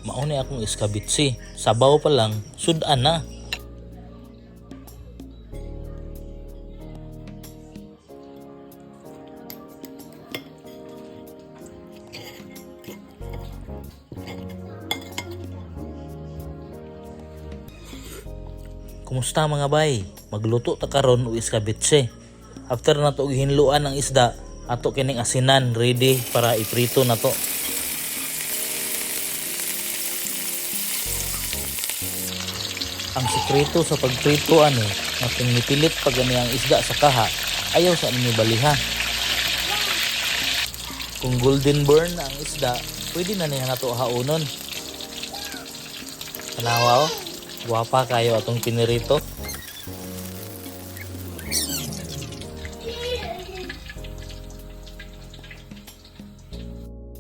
Mao ni akong iskabitsi. Sabaw pa lang, sudan na. Kumusta, mga bay? Magluto ta karon og iskabitse. After nato gihinluan ang isda, ato kining asinan ready para iprito nato. Ang sikreto sa pagprito ani, nga kung nipilit pa gani ang isda sa kaha, ayaw sa ninyo baliha. Kung golden burn na ang isda, pwede na niya nato haonon. Tanawa oh, guwapa kayo atong pinirito.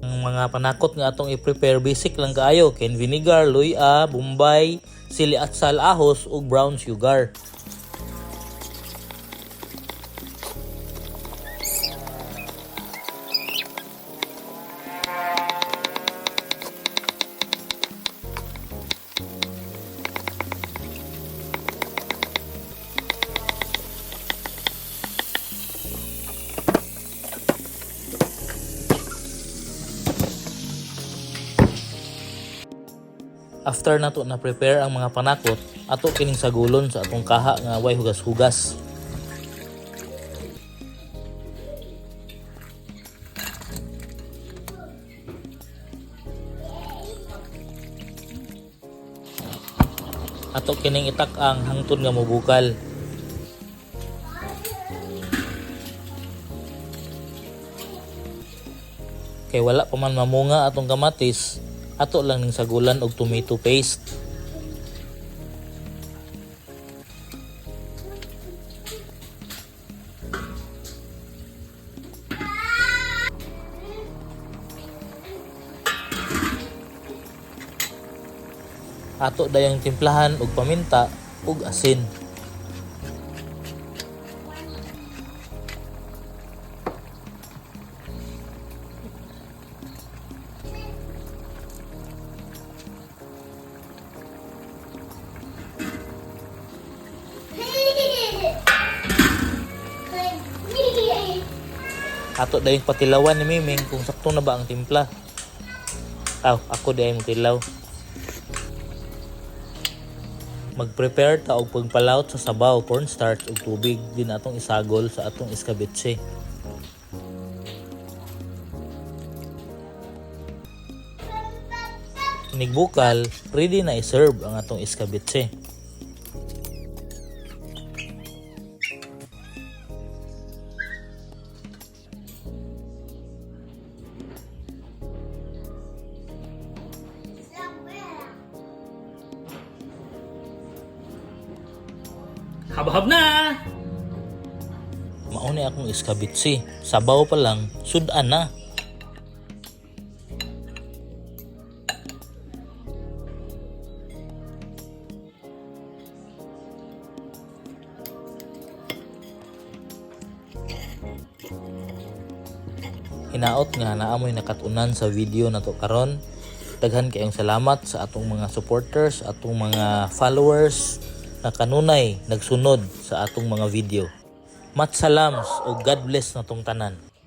Ang mga panakot nga atong i-prepare, basic lang kaayo: cane vinegar, luya, bombay, sili atsal, ahos ug brown sugar. After nato na prepare ang mga panakot, ato kining sagulon sa atong kaha nga way hugas-hugas. Ato kining itak-ang hangtod nga mobukal. Kay wala pa man mamunga atong kamatis, ato lang ning sagulan og tomato paste. Ato dayong timplahan og paminta ug asin. Ato dayong patilawan ni Miming kung sakto na ba ang timpla. Aw, ako diay mo tilaw. Mag-prepare ta og pagpalawt sa sabaw, cornstarch ug tubig din atong isagol sa atong iskabitse. Inigbukal, ready na i-serve ang atong iskabitse. Habhab na! Mao ni akong iskabitsi. Sabaw pa lang, sudan na. Hinaot nga naamoy nakatunan sa video na to karon. Daghan kayong salamat sa atong mga supporters, atong mga followers na kanunay nagsunod sa atong mga video. Mat salams o God bless na tong tanan.